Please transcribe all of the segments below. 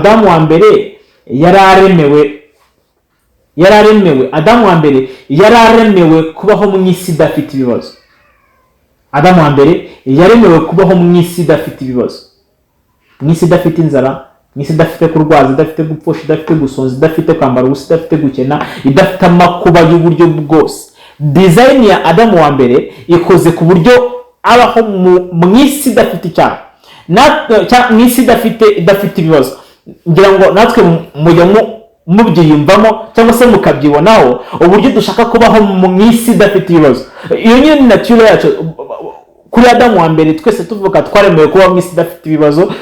Adamu wa mbere yari aremewe, yari aremewe. Adamu wa mbere yari aremewe kubaho mu isi idafite ibibazo. Adamu wa mbere yaremewe kubaho mu isi idafite ibibazo, mu isi idafite inzara, mu isi idafite kurwaza, idafite gupfusha, idafite gusonza, idafite kwambara ubusa, idafite gukena, idafite amakuba y'uburyo bwose. Design ya Adamu wa mbere ikoze ku buryo abaho mu isi idafite icyaha, mu isi idafite ibibazo. Ngira ngo natwe mujya mubyiyumvamo cyangwa se mukabyibonaho, uburyo dushaka kubaho mu isi idafite ibibazo. Iyo nyine ni nature yacu. Kuri Adamu wa mbere, twese tuvuka twaremewe kuba mu isi idafite ibibazo.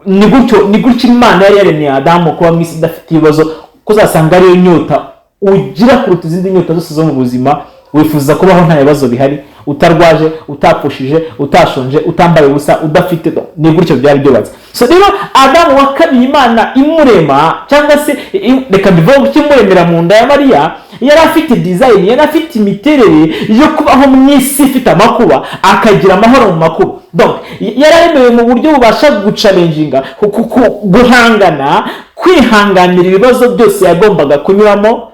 Ni gutyo Imana yari yaremeye Adamu kuba mu isi idafite ibibazo, ko uzasanga ariyo nyota ugira kuruta izindi nyota zose zo mu buzima. Wifuza kubaho nta bibazo bihari, utarwaje, utapfushije, utashonje, utambaye ubusa, udafite. Ni gutyo byari byubatse. So rero Adamu wa kabiri, Imana imurema, cyangwa se reka mbivuge gutyo, imuremera mu nda ya Mariya, yari afite design, yari afite imiterere yo kubaho mu isi ifite amakuba, akagira amahoro mu makuba. Donc yari aremewe mu buryo bubasha guchallenginga, guhangana, kwihanganira ibibazo byose yagombaga kunyuramo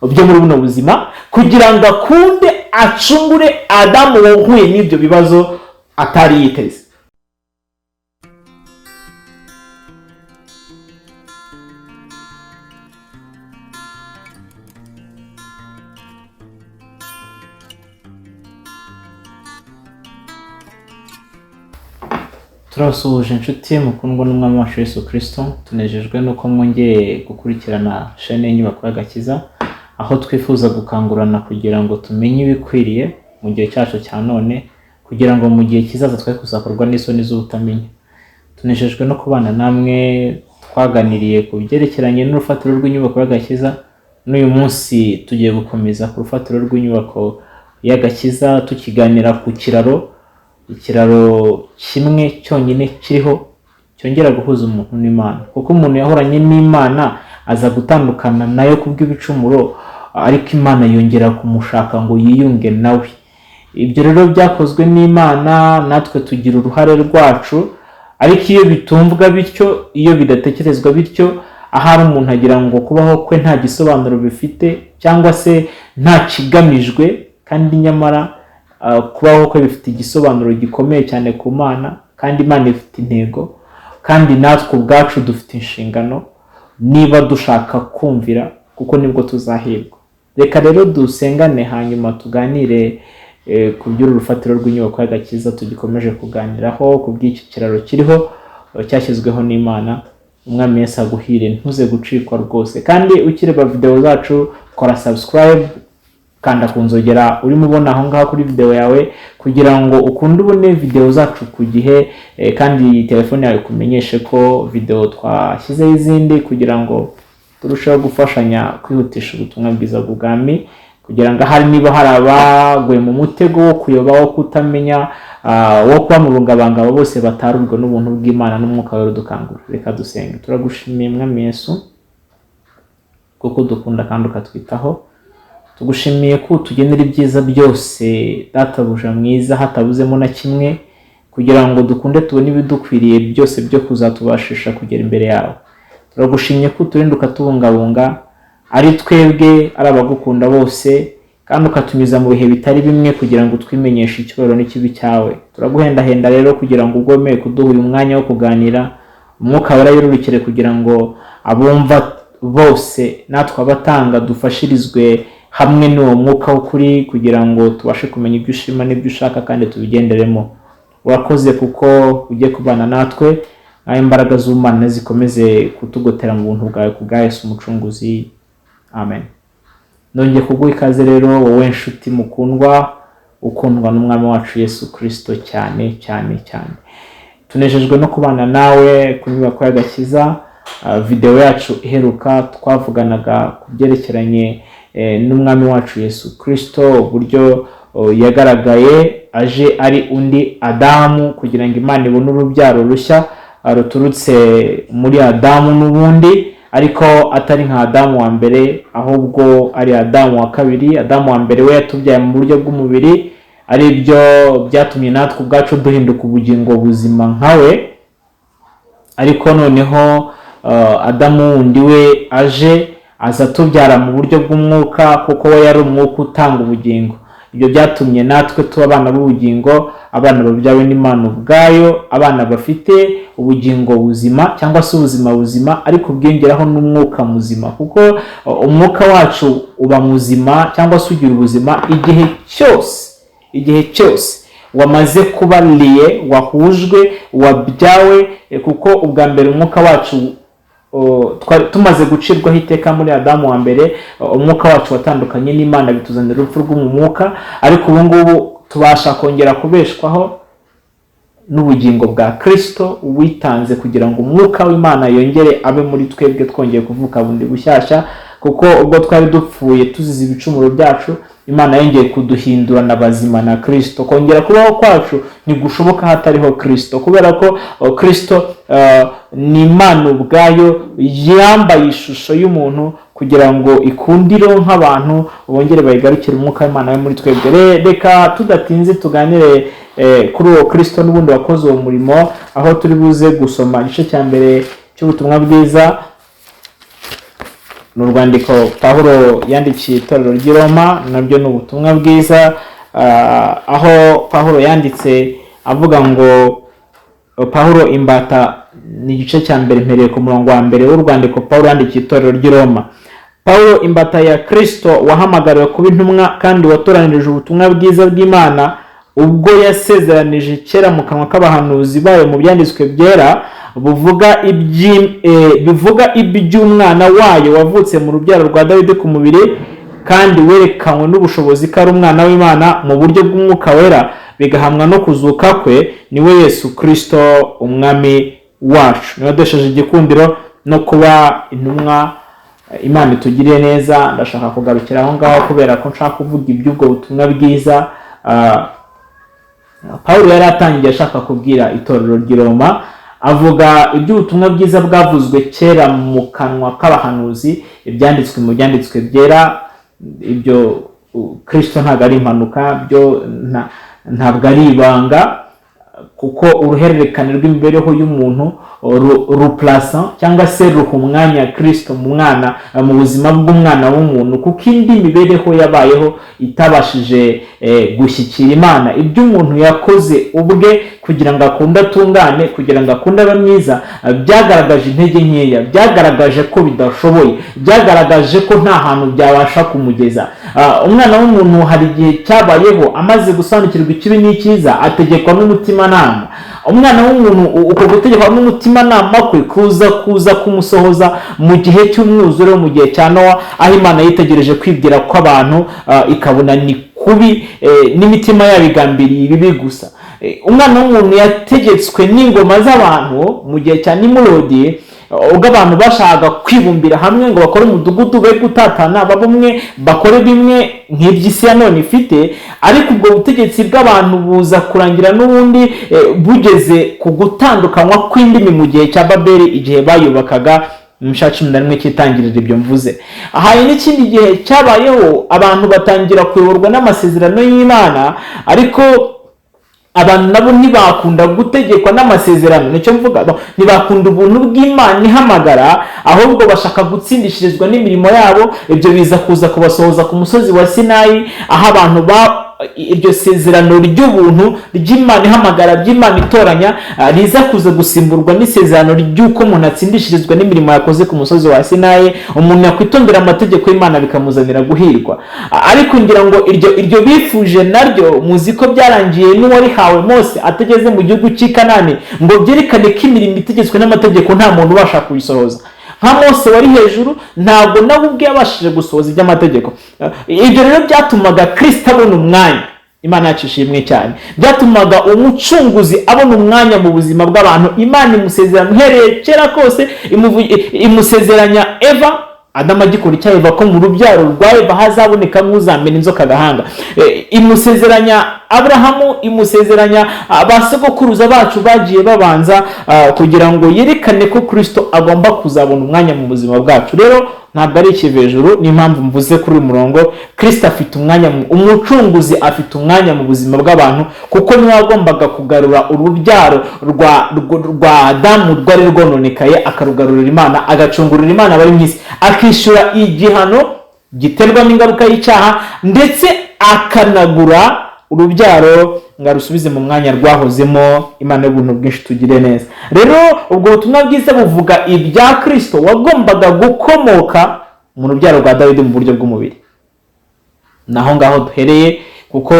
byo muri buno buzima, kugira ngo akunde acungure Adamu wahuye n'ibyo bibazo atari yiteze. Turabasuhuje inshuti mukundwa n'Umwami wacu Yesu Kristo. Tunejejwe n'uko mwongeye gukurikirana chaîne y'Inyubako y'Agakiza, aho twifuza gukangurana kugira ngo tumenye ibikwiriye mu gihe cyacu cya none, kugira ngo mu gihe kizaza twe kuzakorwa n'isoni z'ubutamenya. Tunejejwe no kubana namwe. Twaganiriye ku byerekeranye n'urufatiro rw'inyubako y'agakiza, n'uyu munsi tugiye gukomeza ku rufatiro rw'inyubako y'agakiza, tukiganira ku kiraro, ikiraro kimwe cyonyine kiriho cyongera guhuza umuntu n'Imana, kuko umuntu yahoranye n'Imana aza gutandukana nayo kubw'ibicumuro, ariko Imana yongera kumushaka ngo yiyunge nawe. Ibyo rero byakozwe n'Imana, natwe tugira uruhare rwacu. Ariko iyo bitumvwa bityo, iyo bidatekerezwa bityo, ahari umuntu agira ngo kubaho kwe nta gisobanuro bifite cyangwa se nta kigamijwe, kandi nyamara kubaho kwe bifite igisobanuro gikomeye cyane ku Mana, kandi Imana ifite intego, kandi natwe ubwacu dufite inshingano niba dushaka kumvira, kuko nibwo tuzahirwa. Reka rero dusengane, hanyuma tuganire ku by'uru rufatiro rw'inyubako y'agakiza tugikomeje kuganiraho, ku bw'iki kiraro kiriho cyashyizweho n'Imana. Umwami Yesu aguhire, ntuze gucikwa rwose. Kandi ukireba videwo zacu, kora subscribe, kanda ku nzogera urimo ubona aho ngaho kuri videwo yawe, kugira ngo ukunde ubone videwo zacu ku gihe, kandi telefone yawe ikumenyeshe ko videwo twashyizeho izindi, kugira ngo turusheho gufashanya kwihutisha ubutumwa bwiza bw'ubwami, kugira ngo ahari niba hari abaguye mu mutego wo kuyoba, wo kutamenya, wo kuba mu rungabangabo, bose batarurwe n'ubuntu bw'Imana n'Umwuka wera udukangura. Reka dusenge. Turagushimiye, Mwami Yesu, kuko dukunda kandi ukatwitaho. Tugushimiye ko utugenera ibyiza byose, Databuja mwiza, hatabuzemo na kimwe, kugira ngo dukunde tubone ibidukwiriye byose byo kuzatubashisha kugera imbere yawe. Turagushimye ko uturinda, ukatubungabunga, ari twebwe, ari abagukunda bose, kandi ukatunyuza mu bihe bitari bimwe kugira ngo twimenyeshe icyubahiro n'ikibi cyawe. Turaguhendahenda rero kugira ngo ugomeye kuduha uyu mwanya wo kuganira, Umwuka Wera yororokere, kugira ngo abumva bose natwe abatanga dufashirizwe hamwe n'uwo mwuka w'ukuri, kugira ngo tubashe kumenya ibyo ushima n'ibyo ushaka kandi tubigenderemo. Urakoze kuko ugiye kubana natwe, nawe imbaraga z'Imana zikomeze kutugotera mu buntu bwawe, ku bwa Yesu Umucunguzi, amen. Nongeye kuguha ikaze rero, wowe nshuti mukundwa, ukundwa n'Umwami wacu Yesu Kirisito cyane cyane cyane. Tunejejwe no kubana nawe ku Nyubako y'Agakiza. Videwo yacu iheruka twavuganaga ku byerekeranye n'Umwami wacu Yesu Kirisito, uburyo yagaragaye aje ari undi Adamu, kugira ngo Imana ibone urubyaro rushya ruturutse muri Adamu n'ubundi, ariko atari nka Adamu wa mbere, ahubwo ari Adamu wa kabiri. Adamu wa mbere we yatubyaye mu buryo bw'umubiri, ari byo byatumye natwe ubwacu duhinduka ubugingo buzima nka we. Ariko noneho Adamu wundi we aje, aza tubyara mu buryo bw'umwuka, kuko we yari umwuka utanga ubugingo. Ibyo byatumye natwe tuba abana b'ubugingo, abana babyawe n'Imana ubwayo, abana bafite ubugingo buzima cyangwa se ubuzima buzima, ariko bwiyongeraho n'umwuka muzima, kuko umwuka wacu uba muzima cyangwa se ugira ubuzima igihe cyose, igihe cyose wamaze kuba lié, wahujwe, wabyawe, kuko ubwa mbere umwuka wacu twari tumaze gucirwaho iteka muri Adamu wa mbere, umwuka wacu watandukanye n'Imana, bituzanira urupfu rwo mu mwuka. Ariko ubu ngubu tubasha kongera kubeshwaho n'ubugingo bwa Kirisito witanze kugira ngo umwuka w'Imana yongere abe muri twebwe, twongeye kuvuka bundi bushyashya, kuko ubwo twari dupfuye tuzize ibicumuro byacu, Imana yongeye kuduhindurana bazima na Kirisito. Kongera kubaho kwacu ntigushoboka hatariho Kirisito, kubera ko Kirisito ni Imana ubwayo yambaye ishusho y'umuntu kugira ngo ikundire nk'abantu bongere bayigarukire, umwuka w'Imana we muri twebwe. Reka tudatinze tuganire kuri uwo Kirisito n'ubundi wakoze uwo murimo, aho turi buze gusoma igice cya mbere cy'ubutumwa bwiza. Ni urwandiko Pawulo yandikiye itorero ry'i Roma, nabyo ni ubutumwa bwiza, aho Pawulo yanditse avuga ngo: Pawulo imbata, ni igice cya mbere, mpereye ku murongo wa mbere w'urwandiko Pawulo yandikiye itorero ry'i Roma. Pawulo imbata ya Kristo, wahamagariwe kuba intumwa kandi watoranirije ubutumwa bwiza bw'Imana, ubwo yasezeranije kera mu kanwa k'abahanuzi bayo mu byanditswe byera, bivuga iby'umwana wayo wavutse mu rubyaro rwa Dawidi ku mubiri, kandi werekanywe n'ubushobozi ko ari umwana w'Imana mu buryo bw'umwuka wera, bigahamwa no kuzuka kwe, niwe Yesu Kristo umwami wacu, niwe waduhesheje igikundiro no kuba intumwa. Imana itugiriye neza. Ndashaka kugarukira aho ngaho kubera ko nshaka kuvuga iby'ubwo butumwa bwiza. Pawulo yari atangiye ashaka kubwira itorero ry'i Roma, avuga iby'ubutumwa bwiza bwavuzwe kera mu kanwa k'abahanuzi, ibyanditswe mu byanditswe byera. Ibyo Kristo ntabwo ari impanuka, byo ntabwo ari ibanga, kuko uruhererekane rw'imibereho y'umuntu ruplasa cyangwa se ruha umwanya Kristo mu mwana, mu buzima bw'umwana w'umuntu, kuko indi mibereho yabayeho itabashije gushyikira Imana. Ibyo umuntu yakoze ubwe kugira ngo akunde atungane, kugira ngo akunde abe mwiza, byagaragaje intege nkeya, byagaragaje ko bidashoboye, byagaragaje ko nta hantu byabasha kumugeza. Umwana w'umuntu hari igihe cyabayeho amaze gusobanukirwa ikibi n'icyiza, ategekwa n'umutimanama. Umwana w'umuntu uko gutegekwa n'umutimanama kwe kuza kumusohoza mu gihe cy'umwuzure, mu gihe cya Nowa, aho Imana yitegereje kwibwira kw'abantu ikabona ni kubi, n'imitima yabo igambiriye ibibi gusa. Umwana w'umuntu yategetswe n'ingoma z'abantu mu gihe cya Nimurodi, ubwo abantu bashakaga kwibumbira hamwe ngo bakore umudugudu, be gutatana, babe umwe, bakore bimwe nk'iby'isi ya none ifite. Ariko ubwo butegetsi bw'abantu buza kurangira n'ubundi bugeze ku gutandukanywa kw'indimi mu gihe cya Babeli, igihe bayubakaga mu cya 11 cy'itangiriro. Ibyo mvuze, hari n'ikindi gihe cyabayeho abantu batangira kuyoborwa n'amasezerano y'Imana, ariko abantu nabo ntibakunda gutegekwa n'amasezerano, nicyo mvuga. Ntibakunda ubuntu bw'Imana ihamagara, ahubwo bashaka gutsindishirizwa n'imirimo yabo. Ibyo biza kuza kubasohoza ku musozi wa Sinayi, aho abantu ba iryo sezerano ry'ubuntu ry'Imana ihamagara, ry'Imana itoranya, riza kuza gusimburwa n'isezerano ry'uko umuntu atsindishirizwa n'imirimo yakoze ku musozi wa Sinayi. Umuntu yakwitondera amategeko y'Imana bikamuzanira guhirwa. Ariko ngira ngo iryo bifuje naryo muzi ko byarangiye n'uwarihawe Mose atageze mu gihugu cy'i Kanani, ngo byerekane ko imirimo itegetswe n'amategeko nta muntu ubasha kuyisohoza. Nka Mose wari hejuru, ntabwo nawe ubwe yabashije gusohoza iby'amategeko. Ibyo rero byatumaga Kirisito abona umwanya. Imana yacu ishimwe cyane. Byatumaga umucunguzi abona umwanya mu buzima bw'abantu. Imana imusezerana uhereye kera kose, imusezeranya Eva, Adamu agikora icyaha, Eva, ko mu rubyaro rwa Eva hazabonekamo uzamena inzoka agahanga. Imusezeranya Aburahamu, imusezeranya ba sogokuruza bacu bagiye babanza, kugira ngo yerekane ko Kristo agomba kuzabona umwanya mu buzima bwacu. Rero ntabwo ari ikivejuru. Niyo mpamvu mvuze kuri uyu murongo: Kristo afite umwanya, umucunguzi afite umwanya mu buzima bw'abantu, kuko niwe wagombaga kugarura urubyaro rwa Adamu rwari rwononekaye, akarugarurira Imana, agacungurira Imana abari mu isi, akishyura igihano giterwa n'ingaruka y'icyaha, ndetse akanagura urubyaro ngo arusubize mu mwanya rwahozemo. Imana y'ubuntu bwinshi tugire neza. Rero ubwo butumwa bwiza buvuga ibya Kristo wagombaga gukomoka mu rubyaro rwa Dawidi mu buryo bw'umubiri. Naho ngaho duhereye, kuko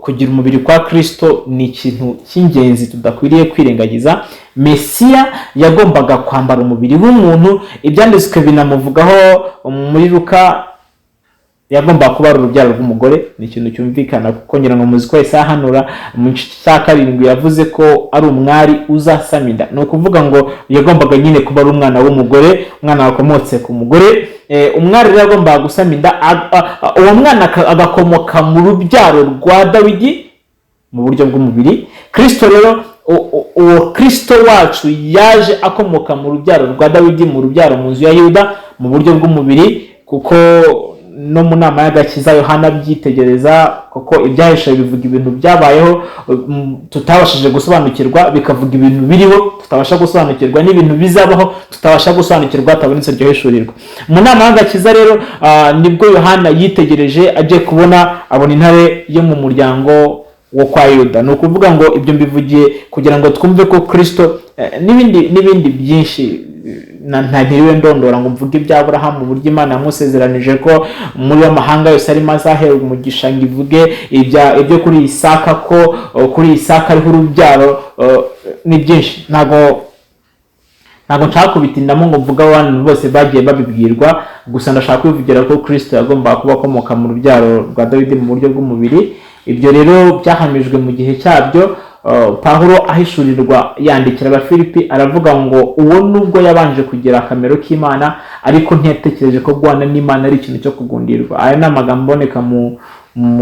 kugira umubiri kwa Kristo ni ikintu cy'ingenzi tudakwiriye kwirengagiza. Mesiya yagombaga kwambara umubiri w'umuntu. Ibyanditswe binamuvugaho muri Luka, yagombaga kuba ari urubyaro rw'umugore. Ni ikintu cyumvikana, kuko ngira ngo muzi ko Yesaya ahanura mu gice cya 7 yavuze ko ari umwari uzasama inda. Ni ukuvuga ngo yagombaga nyine kuba ari umwana w'umugore, umwana wakomotse ku mugore. Umwari rero yagombaga gusama inda, uwo mwana agakomoka mu rubyaro rwa Dawidi mu buryo bw'umubiri. Kristo rero, uwo Kristo wacu yaje akomoka mu rubyaro rwa Dawidi, mu rubyaro, mu nzu ya Yuda, mu buryo bw'umubiri, kuko no mu nama y'agakiza Yohana abyitegereza, kuko ibyahishe bivuga ibintu byabayeho tutabashije gusobanukirwa, bikavuga ibintu biriho tutabasha gusobanukirwa, n'ibintu bizabaho tutabasha gusobanukirwa hatabonetse iryo hishurirwa. Mu nama y'agakiza rero, nibwo Yohana yitegereje, agiye kubona abona intare yo mu muryango wo kwa Yuda. Ni ukuvuga ngo ibyo mbivugiye kugira ngo twumve ko Kristo, n'ibindi n'ibindi byinshi, ntiriwe ndondora ngo mvuge ibya Aburahamu, uburyo Imana yamusezeranije ko muri amahanga yose arimo azahera umugisha, ngo ivuge ibyo kuri Isaka, ko kuri Isaka ariho urubyaro, ni byinshi. Ntabwo nshaka kubitindamo ngo mvuge abantu bose bagiye babibwirwa. Gusa ndashaka kwivugira ko Kristo yagombaga kuba akomoka mu rubyaro rwa Dawidi mu buryo bw'umubiri. Ibyo rero byahamijwe mu gihe cyabyo. Pawulo ahishurirwa yandikira Abafilipi, aravuga ngo uwo nubwo yabanje kugira akamero k'Imana, ariko ntiyatekereje ko guhana n'Imana ari ikintu cyo kugundirwa. Aya ni amagambo aboneka mu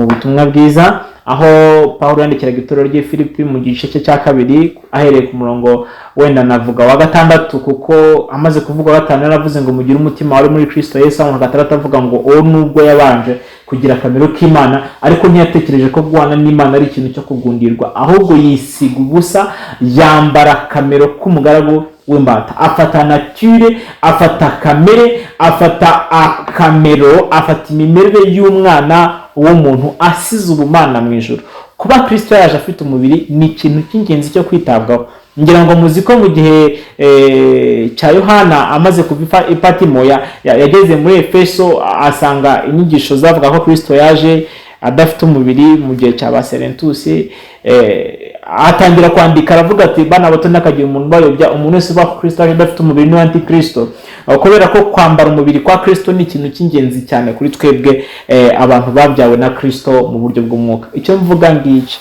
butumwa bwiza, aho Pawulo yandikiraga itorero ry'i Filipi mu gice cye cya 2, ahereye ku murongo wenda navuga wa 6, kuko amaze kuvuga wa 5 yaravuze ngo mugire umutima wari muri Kristo Yesu. Aho 6 avuga ngo uwo nubwo yabanje kugira akamero k'Imana, ariko ntiyatekereje ko guhana n'Imana ari ikintu cyo kugundirwa, ahubwo yisiga ubusa, yambara akamero k'umugaragu w'imbata, afata nature, afata kamere, afata akamero, afata imimerere y'umwana w'umuntu, asize ubumana mu ijuru. Kuba Kristo yaje afite umubiri ni ikintu cy'ingenzi cyo kwitabwaho. Ngira ngo muzi ko mu gihe cya Yohana amaze kuva i Patimo, yageze muri Efeso, asanga inyigisho zavuga ko Kristo yaje adafite umubiri mu gihe cya ba Serentusi. Atangira kwandika, aravuga ati: "Bana bato, ntakagira umuntu ubayobya. Umuntu wese uba ko Kristo aje adafite umubiri ni antikristo." Kubera ko kwambara umubiri kwa Kristo ni ikintu cy'ingenzi cyane kuri twebwe, abantu babyawe na Kristo mu buryo bw'umwuka. Icyo mvuga ngiki: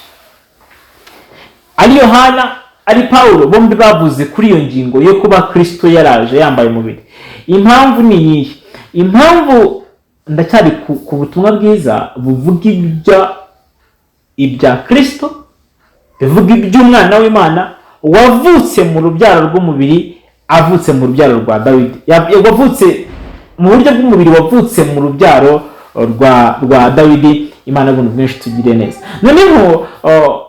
ari Yohana, ari Pawulo, bombi bavuze kuri iyo ngingo yo kuba Kristo yaraje yambaye umubiri. Impamvu ni iyihe? Impamvu, ndacyari ku butumwa bwiza buvuga ibya Kristo, bivuga iby'umwana w'Imana wavutse mu rubyaro rw'umubiri, avutse mu rubyaro rwa Dawidi, wavutse mu buryo bw'umubiri, wavutse mu rubyaro rwa Dawidi. Imana y'ubuntu bwinshi tugire neza. Noneho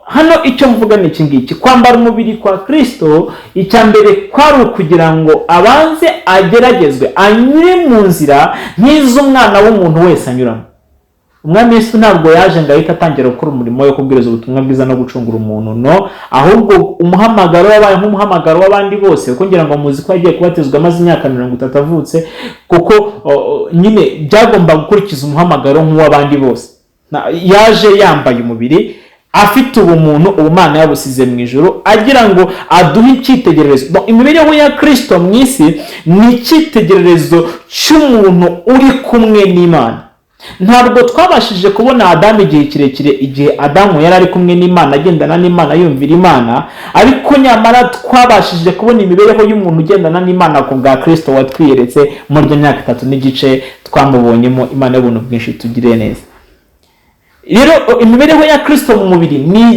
hano icyo mvuga ni iki ngiki: kwambara umubiri kwa Kristo, icya mbere kwari ukugira ngo abanze ageragezwe, anyure mu nzira nk'iz'umwana w'umuntu wese anyuramo. Umwami Yesu ntabwo yaje ngo ahite atangira gukora umurimo wo kubwiriza ubutumwa bwiza no gucungura umuntu, no ahubwo umuhamagaro wabaye nk'umuhamagaro w'abandi bose, kuko ngira ngo muzi ko yagiye kubatizwa amaze imyaka 30 avutse, kuko nyine byagomba gukurikiza umuhamagaro nk'uw'abandi bose. Yaje yambaye umubiri, afite ubumuntu, ubumana yabusize mu ijuru, agira ngo aduhe icyitegererezo. Bon, imibereho ya Kristo mu isi ni icyitegererezo cy'umuntu uri kumwe n'Imana. Ntabwo twabashije kubona Adamu igihe kirekire, igihe Adamu yari ari kumwe n'Imana, agendana n'Imana, yumvira Imana, ariko nyamara twabashije kubona imibereho y'umuntu ugendana n'Imana ku bwa Kristo watwiyeretse muri iyo myaka 3 n'igice twamubonyemo. Imana y'ubuntu bwinshi tugire neza. Rero imibereho ya Kirisito mu mubiri ni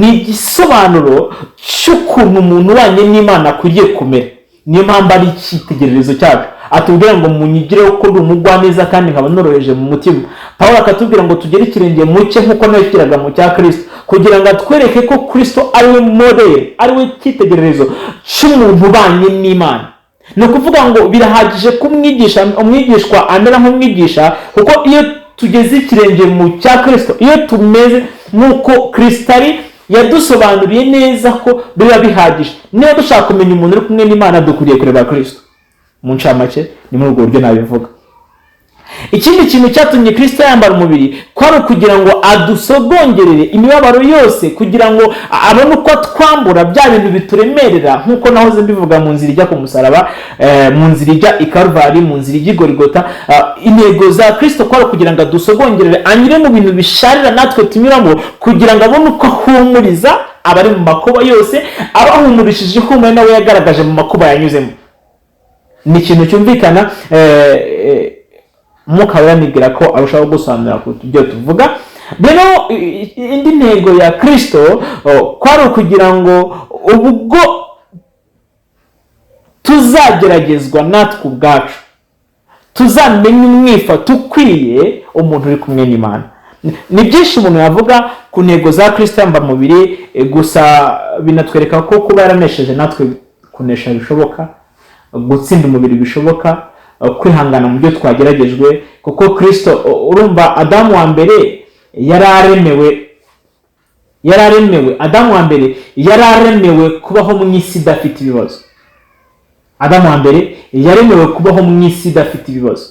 igisobanuro cy'ukuntu umuntu ubanye n'Imana akwiriye kumera. Niyo mpamvu ari icyitegererezo cyacu. Atubwira ngo munyigireho ko ndi umugwaneza kandi nkaba noroheje mu mutima. Paul akatubwira ngo tugere ikirenge mu cye nk'uko nawe yakiraga mu cya Kirisito, kugira ngo atwereke ko Kirisito ari we model, ari we cyitegererezo cy'umuntu ubanye n'Imana. Ni ukuvuga ngo birahagije ko umwigisha, umwigishwa amera nk'umwigisha, kuko iyo tugeze ikirenge mu cya Kirisito, iyo tumeze nk'uko Kirisito ari, yadusobanuriye neza ko biba bihagije. Niba dushaka kumenya umuntu uri kumwe n'Imana, dukwiriye kureba Kirisito. Mu ncamake ni muri ubwo buryo nabivuga. Ikindi kintu cyatumye Kirisito yambara umubiri kwari ukugira ngo adusogongerere imibabaro yose, kugira ngo abone uko atwambura bya bintu bituremerera, nk'uko nahoze mbivuga mu nzira ijya ku musaraba, mu nzira ijya i Karuvari, mu nzira ijya i Gorigota. Intego za Kirisito kwari ukugira ngo adusogongerere, anyure mu bintu bisharira natwe tunyuramo, kugira ngo abone uko ahumuriza abari mu makuba yose, abahumurishije ihumure nawe yagaragaje mu makuba yanyuzemo. Ni ikintu cyumvikana. Umwuka Wera nibwira ko arushaho gusobanura ku byo tuvuga. Rero indi ntego ya Kirisito kwari ukugira ngo ubwo tuzageragezwa natwe ubwacu, tuzamenye umwifato ukwiye umuntu uri kumwe n'Imana. Ni byinshi umuntu yavuga ku ntego za Kirisito yambara umubiri, gusa binatwereka ko kuba yaranesheje, natwe kunesha bishoboka, gutsinda umubiri bishoboka, kwihangana mu byo twageragejwe, kuko Kirisito, urumva, Adamu wa mbere yari aremewe, Adamu wa mbere yari aremewe kubaho mu isi idafite ibibazo. Adamu wa mbere yaremewe kubaho mu isi idafite ibibazo,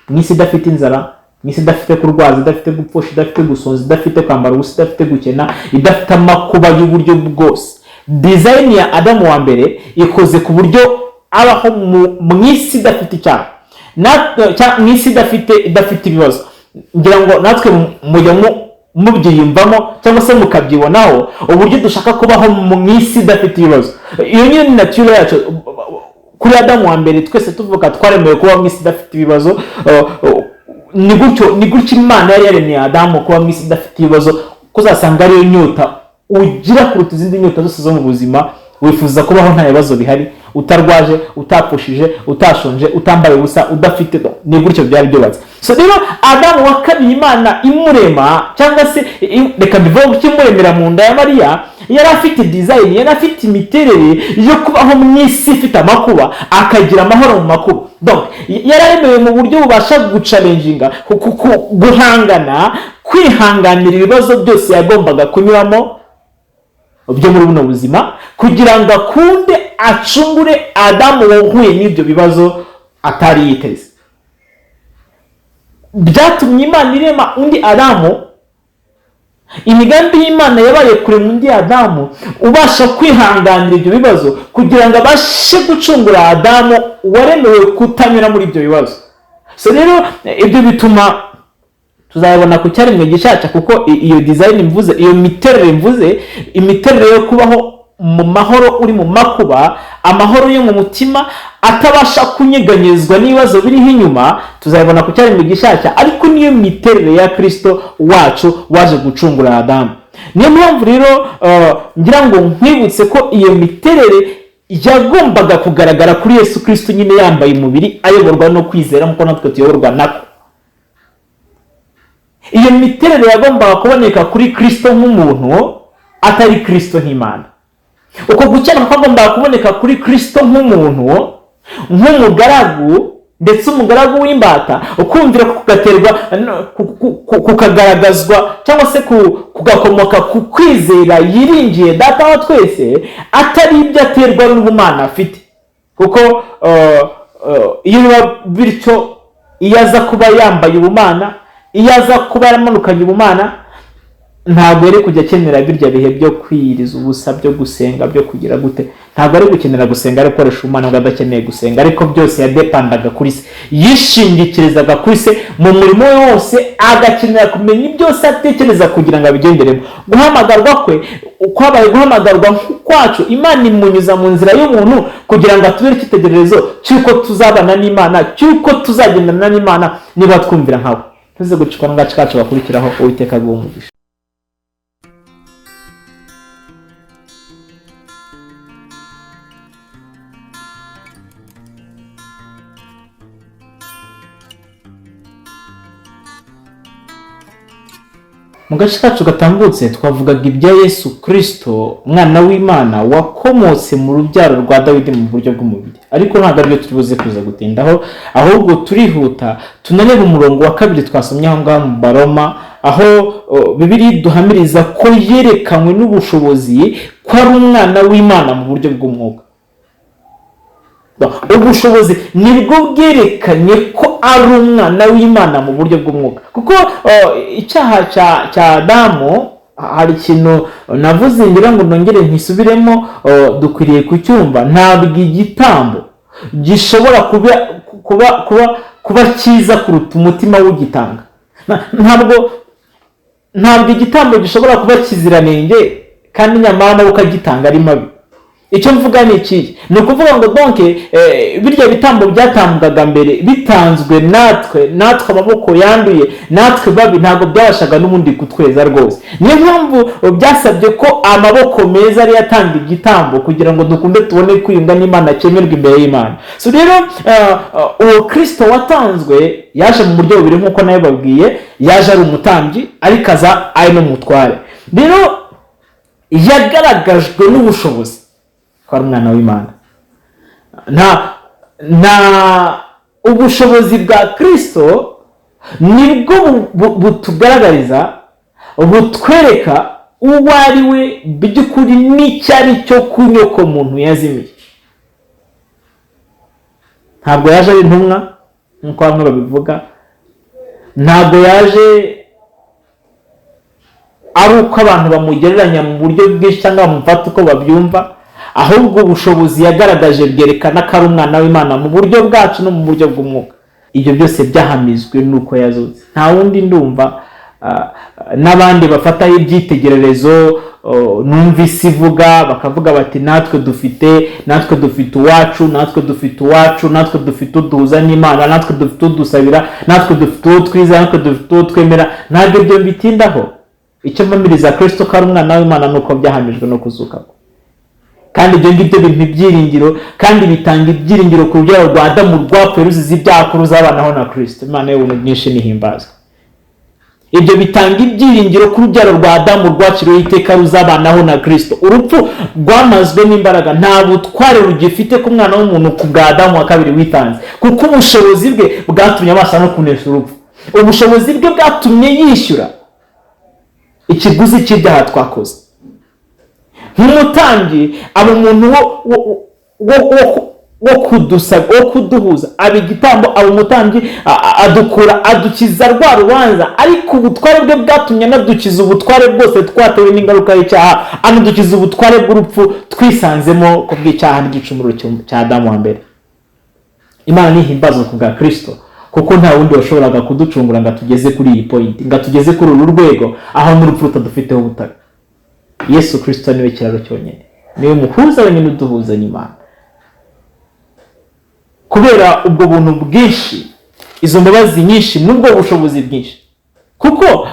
mu isi idafite inzara, mu isi idafite kurwaza, idafite gupfusha, idafite gusonza, idafite kwambara ubusa, idafite gukena, idafite amakuba y'uburyo bwose. Design ya Adamu wa mbere ikoze ku buryo abaho mu isi idafite icyaha, mu isi idafite ibibazo. Ngira ngo natwe mujya mubyiyumvamo cyangwa se mukabyibonaho, uburyo dushaka kubaho mu isi idafite ibibazo. Iyo nyine ni nature yacu. Kuri Adamu wa mbere, twese tuvuka twaremewe kuba mu isi idafite ibibazo. Ni gutyo Imana yari yaremeye Adamu kuba mu isi idafite ibibazo, ko uzasanga ariyo nyota ugira kuruta izindi nyota zose zo mu buzima. Wifuza kubaho nta bibazo bihari, utarwaje, utapfushije, utashonje, utambaye ubusa, udafite. Ni gutyo byari byubatse. So rero Adamu wa kabiri, Imana imurema, cyangwa se reka mbivuge gutyo, imuremera mu nda ya Mariya, yari afite design, yari afite imiterere yo kubaho mu isi ifite amakuba, akagira amahoro mu makuba. Donc yari aremewe mu buryo bubasha guchallenginga, guhangana, kwihanganira ibibazo byose yagombaga kunyuramo byo muri buno buzima, kugira ngo akunde acungure Adamu wahuye n'ibyo bibazo atari yiteze. Byatumye Imana irema undi Adamu. Imigambi y'Imana yabaye kurema undi Adamu ubasha kwihanganira ibyo bibazo, kugira ngo abashe gucungura Adamu waremewe kutanyura muri ibyo bibazo. So rero ibyo bituma tuzabona ku cyaremwe gishyashya, kuko iyo design mvuze, iyo miterere mvuze, imiterere yo kubaho mu mahoro uri mu makuba, amahoro yo mu mutima atabasha kunyeganyezwa n'ibibazo biriho inyuma, tuzabibona ku cyaremwe gishyashya. Ariko niyo miterere ya Kirisito wacu waje gucungura Adamu. Niyo mpamvu rero ngira ngo nkwibutse ko iyo miterere yagombaga kugaragara kuri Yesu Kirisito nyine yambaye umubiri, ayoborwa no kwizera nk'uko natwe tuyoborwa nako. Iyo miterere yagombaga kuboneka kuri Kirisito nk'umuntu, atari Kirisito nk'Imana. Uko gukiranuka kwagombaga kuboneka kuri Kirisito nk'umuntu, nk'umugaragu, ndetse umugaragu w'imbata. Ukumvira kugaterwa kukagaragazwa cyangwa se kugakomoka ku kwizera yiringiye Data wa twese, atari ibyo aterwa n'ubumana afite, kuko iyo biba bityo, iyo aza kuba yambaye ubumana, iyo aza kuba yaramanukanye ubumana, ntabwo yari kujya akenera birya bihe byo kwiyiriza ubusa, byo gusenga, byo kugira gute. Ntabwo ari gukenera gusenga ari gukoresha ubumana bwe adakeneye gusenga, ariko byose yadepandaga kuri Se, yishingikirizaga kuri Se mu murimo we wose, agakenera kumenya ibyo Se atekereza kugira ngo abigenderemo. Guhamagarwa kwe kwabaye guhamagarwa kwacu. Imana imunyuza mu nzira y'umuntu kugira ngo atubere icyitegererezo cy'uko tuzabana n'Imana, cy'uko tuzagendana n'Imana niba twumvira nkawe. Tuze gucikwa n'agace kacu gakurikiraho. Uwiteka aguhe umugisha. Mu gace kacu gatambutse twavugaga ibya Yesu Kristo, umwana w'Imana wakomotse mu rubyaro rwa Dawidi mu buryo bw'umubiri, ariko ntabwo aribyo turi buze kuza gutindaho, ahubwo turihuta tunareba umurongo wa kabiri twasomye aho ngaho mu Baroma, aho Bibiliya iduhamiriza ko yerekanywe n'ubushobozi ko ari umwana w'Imana mu buryo bw'umwuka. Ubushobozi nibwo bwerekanye ko ari umwana w'Imana mu buryo bw'umwuka, kuko icyaha cya Adamu, hari ikintu navuze ngira ngo nongere ntisubiremo, dukwiriye kucyumva. Ntabwo igitambo gishobora kuba cyiza kuruta umutima w'ugitanga. Ntabwo igitambo gishobora kuba kiziranenge kandi nyamara nawe ukagitanga ari mabi. Icyo mvuga ni ikihe? Ni ukuvuga ngo donc birya bitambo byatambwaga mbere bitanzwe natwe amaboko yanduye, natwe babi, ntabwo byabashaga n'ubundi kutweza rwose. Niyo mpamvu byasabye ko amaboko meza ariyo atanga igitambo kugira ngo dukunde tubone kwiyunga n'Imana, cyemerwa imbere y'Imana. So rero uwo Kristo watanzwe yaje mu buryo bubiri nk'uko nawe babwiye, yaje ari umutambyi ariko aza ari n'umutware. Rero yagaragajwe n'ubushobozi ko ari umwana w'Imana. Nta ubushobozi bwa Kristo nibwo butugaragariza, butwereka uwo ari we by'ukuri n'icyo ari cyo ku nyoko muntu yazimiye. Ntabwo yaje ari intumwa nk'uko bamwe babivuga, ntabwo yaje ari uko abantu bamugereranya mu buryo bwinshi cyangwa bamufata uko babyumva, ahubwo ubushobozi yagaragaje bwerekana ko ari umwana w'Imana mu buryo bwacu no mu buryo bw'umwuka. Ibyo byose byahamizwe n'uko yazutse. Nta wundi ndumva n'abandi bafataho ibyitegererezo, numva isi ivuga bakavuga bati natwe dufite uwacu, natwe dufite uwacu, natwe dufite uduhuza n'Imana, natwe dufite udusabira, natwe dufite uwo twizera, natwe dufite uwo twemera. Ntabwo ibyo mbitindaho. Icyo mpamiriza Kristo ko ari umwana w'Imana ni uko byahamijwe no kuzuka kwe. Kandi ibyo ngibyo bimpa ibyiringiro, kandi bitanga ibyiringiro ku rubyaro rwa Adamu rwapfuye ruzize ibyaha ko ruzabanaho na Kristo. Imana y'ubuntu bwinshi nihimbazwe. Ibyo bitanga ibyiringiro ku rubyaro rwa Adamu rwaciriweho iteka ruzabanaho na Kristo. Urupfu rwamazwe n'imbaraga, nta butware rugifite ku mwana w'umuntu ku bwa Adamu wa kabiri witanze, kuko ubushobozi bwe bwatumye abasha no kunesha urupfu. Ubushobozi bwe bwatumye yishyura ikiguzi cy'ibyaha twakoze. Nk'umutambyi aba umuntu wo kuduhuza, aba igitambo, aba umutambyi, adukura, adukiza rwa rubanza, ariko ubutware bwe bwatumye anadukiza ubutware bwose twatewe n'ingaruka y'icyaha, anadukiza ubutware bw'urupfu twisanzemo ku bw'icyaha n'igicumuro cya Adamu wa mbere. Imana nihimbazwe ku bwa Kristo, kuko nta wundi washoboraga kuducungura ngo atugeze kuri iyi point, ngo atugeze kuri uru rwego aho n'urupfu rutadufiteho ubutaka. Yesu Kristo niwe kiraro cyonyine, niwe muhuza wenyine uduhuza n'Imana. Kubera ubwo buntu bwinshi, izo mbabazi nyinshi, n'ubwo bushobozi bwinshi, kuko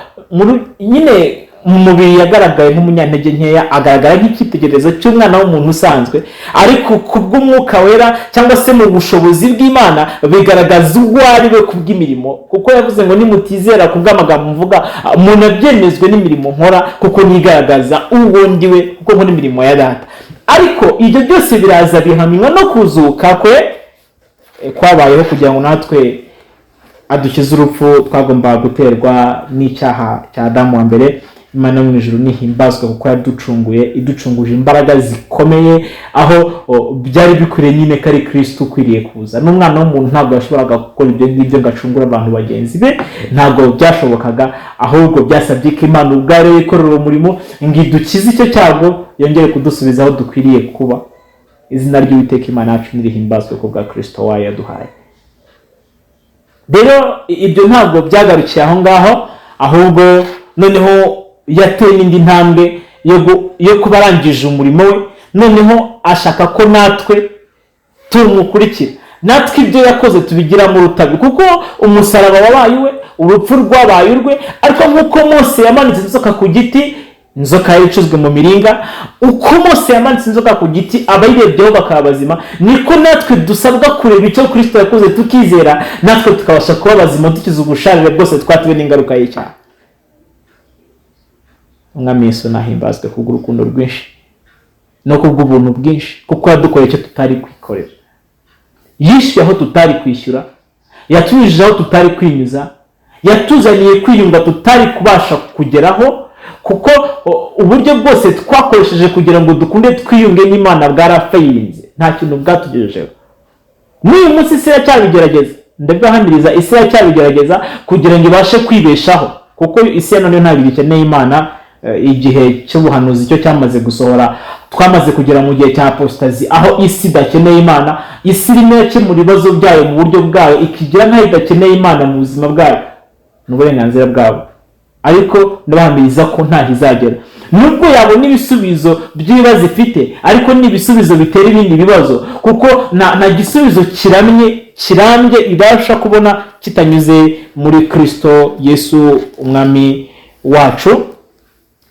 nyine mu mubiri yagaragaye nk'umunyantege nkeya, agaragara nk'icyitegererezo cy'umwana w'umuntu usanzwe, ariko kubw'umwuka wera cyangwa se mu bushobozi bw'Imana bigaragaza uwo ari we kubw'imirimo, kuko yavuze ngo nimutizera kubw'amagambo mvuga, munabyemezwe n'imirimo nkora, kuko nigaragaza uwo ndi we, kuko nkora imirimo ya Data. Ariko ibyo byose biraza bihamywa no kuzuka kwe kwabayeho kugira ngo natwe adukize urupfu twagombaga guterwa n'icyaha cya Adamu wa mbere. Imana yo mu ijuru nihimbazwe kuko yaducunguye, iducunguje imbaraga zikomeye, aho byari bikwiriye nyine ko ari Kristo ukwiriye kuza. N'umwana w'umuntu ntabwo yashoboraga gukora ibyo ngibyo ngo acungure abantu bagenzi be, ntabwo byashobokaga, ahubwo byasabye ko Imana ubwayo yikorera uwo murimo ngo idukize icyo cyago, yongere kudusubiza aho dukwiriye kuba. Izina ry'Uwiteka Imana yacu nirihimbazwe ku bwa Kristo wayo yaduhaye. Rero ibyo ntabwo byagarukiye aho ngaho, ahubwo noneho yateye n'indi ntambwe yo kuba arangije umurimo we, noneho ashaka ko natwe tumukurikira. Natwe ibyo yakoze tubigiramo urutabire, kuko umusaraba wabaye uwe, urupfu rwabaye urwe. Ariko nk'uko Mose yamanitse inzoka ku giti, inzoka yari icuzwe mu miringa, uko Mose yamanitse inzoka ku giti abayirebyeho bakaba bazima, niko natwe dusabwa kureba icyo Kirisito yakoze tukizera, natwe tukabasha kuba bazima, dukiza ubusharire bwose twatewe n'ingaruka y'icyaha. Umwami Yesu nahimbazwe kubw'urukundo rwinshi no kubw'ubuntu bwinshi, kuko yadukoreye icyo tutari kwikorera. Yishyuye aho tutari kwishyura, yatunyujije aho tutari kwinyuza, yatuzaniye kwiyunga tutari kubasha kugeraho, kuko uburyo bwose twakoresheje kugira ngo dukunde twiyunge n'Imana bwarafeyinze, nta kintu bwatugejejeho. N'uyu munsi isi iracyabigerageza, ndabibahamiriza, isi iracyabigerageza kugira ngo ibashe kwibeshaho, kuko isi ya none ntabwo ikeneye Imana. Igihe cy'ubuhanuzi cyo cyamaze gusohora, twamaze kugera mu gihe cya apositazi, aho isi idakeneye Imana. Isi irimo irakemura ibibazo byayo mu buryo bwayo, ikigira nk'aho idakeneye Imana mu buzima bwayo. Ni uburenganzira bwabo, ariko ndabahamiriza ko ntaho izagera. Nubwo yabona ibisubizo by'ibibazo ifite, ariko ni ibisubizo bitera ibindi bibazo, kuko nta gisubizo kiramye kirambye ibasha kubona kitanyuze muri Kirisito Yesu Umwami wacu,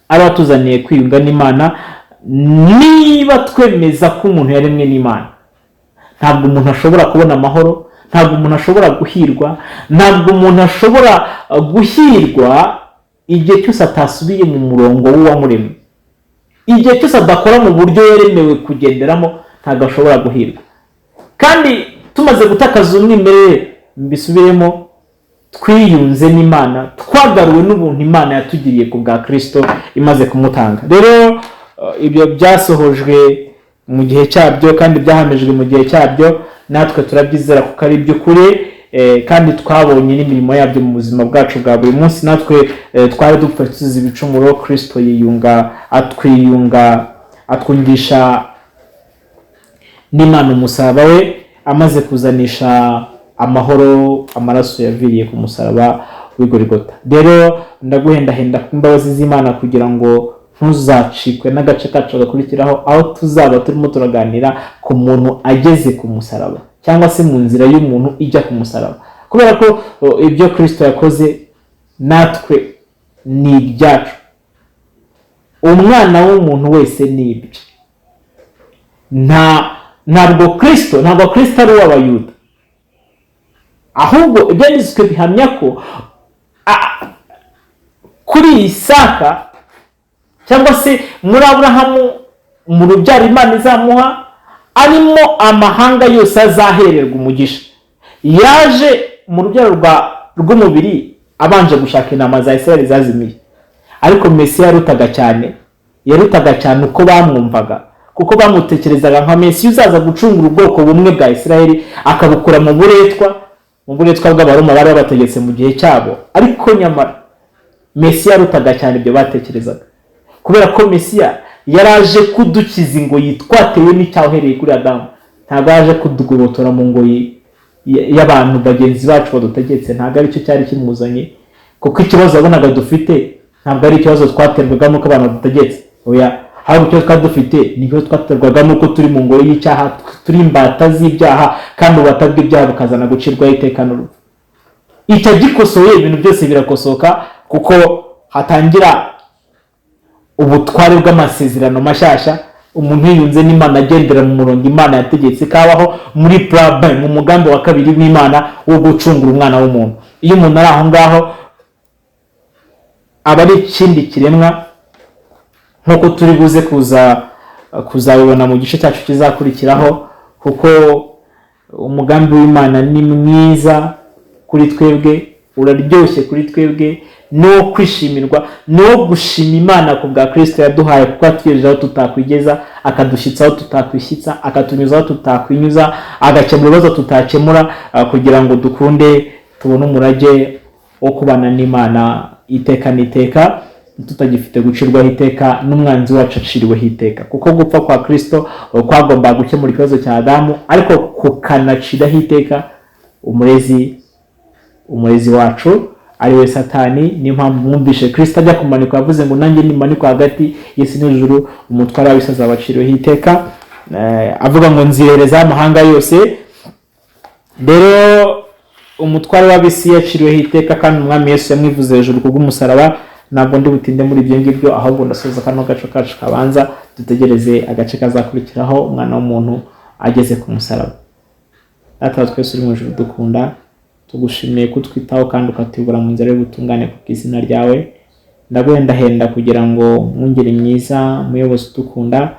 aba atuzaniye kwiyunga n'Imana. Niba twemeza ko umuntu yaremwe n'Imana, ntabwo umuntu ashobora kubona amahoro, ntabwo umuntu ashobora guhirwa, ntabwo umuntu ashobora guhirwa igihe cyose atasubiye mu murongo w'uwamuremye. Igihe cyose adakora mu buryo yaremewe kugenderamo, ntabwo ashobora guhirwa. Kandi tumaze gutakaza umwimerere, mbisubiremo, twiyunze n'Imana, twagaruwe n'ubuntu Imana yatugiriye ku bwa Kirisito imaze kumutanga. Rero ibyo byasohojwe mu gihe cyabyo kandi byahamijwe mu gihe cyabyo, natwe turabyizera kuko ari iby'ukuri, kandi twabonye n'imirimo yabyo mu buzima bwacu bwa buri munsi. Natwe twari dupfa tuzize ibicumuro, Kirisito yiyunga, atwiyunga, atwungisha n'Imana umusaraba we, amaze kuzanisha amahoro amaraso yaviriye ku musaraba w'Igorigota. Rero ndaguhendahenda ku imbabazi z'Imana kugira ngo ntuzacikwe n'agace kacu gakurikiraho, aho tuzaba turimo turaganira ku muntu ageze ku musaraba, cyangwa se mu nzira y'umuntu ijya ku musaraba, kubera ko ibyo Kirisito yakoze natwe ni ibyacu. Umwana w'umuntu wese ni ibye. Ntabwo Kirisito ari uw'Abayuda, ahubwo Ibyanditswe bihamya ko kuri Isaka, cyangwa se muri Aburahamu, mu rubyaro Imana izamuha, arimo amahanga yose azahererwa umugisha. Yaje mu rubyaro rw'umubiri abanje gushaka intama za Israel zazimiye, ariko Mesiya yarutaga cyane, yarutaga cyane uko bamwumvaga, kuko bamutekerezaga nka Mesiya uzaza gucungura ubwoko bumwe bwa Israel, akabukura mu buretwa bw'Abaroma bari babategetse mu gihe cyabo. Ariko nyamara Mesiya yarutaga cyane ibyo batekerezaga, kubera ko Mesiya yaraje kudukiza ingoyi twatewe n'icyaha uhereye kuri Adamu. Ntabwo yaje kudugobotora mu ngoyi y'abantu bagenzi bacu badutegetse, ntabwo aricyo cyari kimuzanye, kuko ikibazo wabonaga dufite ntabwo ari ikibazo twaterwaga n'uko abantu badutegetse, oya. Ahubwo ikibazo twari dufite ni ikibazo twaterwaga n'uko turi mu ngoyi y'icyaha, turi imbata z'ibyaha, kandi ububata bw'ibyaha bukazana gucirwaho iteka n'urupfu. Icyo gikosoye, ibintu byose birakosoka, kuko hatangira ubutware bw'amasezerano mashyashya. Umuntu yiyunze n'Imana, agendera mu murongo Imana yategetse kabaho muri plan B, mu mugambi wa kabiri w'Imana wo gucungura umwana w'umuntu. Iyo umuntu ari aho ngaho, aba ari ikindi kiremwa, nk'uko turi buze kuza kuzabibona mu gice cyacu kizakurikiraho, kuko umugambi w'Imana ni mwiza kuri twebwe, uraryoshye kuri twebwe, ni uwo kwishimirwa, ni uwo gushima Imana ku bwa Kirisito yaduhaye, kuko atugejeje aho tutakwigeza, akadushyitsa aho tutakwishyitsa, akatunyuza aho tutakwinyuza, agakemura ibibazo tutakemura, kugira ngo dukunde tubone umurage wo kubana n'Imana iteka n'iteka, tutagifite gucirwaho iteka n'umwanzi wacu aciriweho iteka, kuko gupfa kwa Kirisito kwagombaga gukemura ikibazo cya Adamu, ariko kukanaciraho iteka umurezi wacu, ari we Satani. Niyo mpamvu mwumvishe Kirisito ajya kumanikwa yavuze ngo: "Nanjye nimanikwa hagati y'isi n'ijuru, umutware w'abisi azabaciriweho iteka." Avuga ngo: "Nzirerezaho amahanga yose." Rero umutware w'ab'isi yaciriweho iteka, kandi Umwami Yesu yamwivuze hejuru kubw'umusaraba. Ntabwo ndi butinde muri ibyo ngibyo, ahubwo ndasoza kano gace kacu kabanza, dutegereze agace kazakurikiraho, Umwana w'umuntu ageze ku musaraba. Data wa twese uri mu ijuru dukunda, tugushimiye kutwitaho kandi ukatuyobora mu nzira y'ubutungane ku bw'izina ryawe. Ndaguhendahenda kugira ngo mwungeri mwiza, muyobozi udukunda,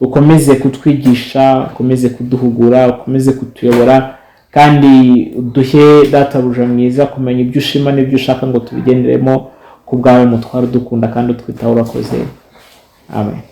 ukomeze kutwigisha, ukomeze kuduhugura, ukomeze kutuyobora, kandi uduhe, Databuja mwiza, kumenya ibyo ushima n'ibyo ushaka ngo tubigenderemo ku bwawe, mutware udukunda kandi utwitaho. Urakoze, amen.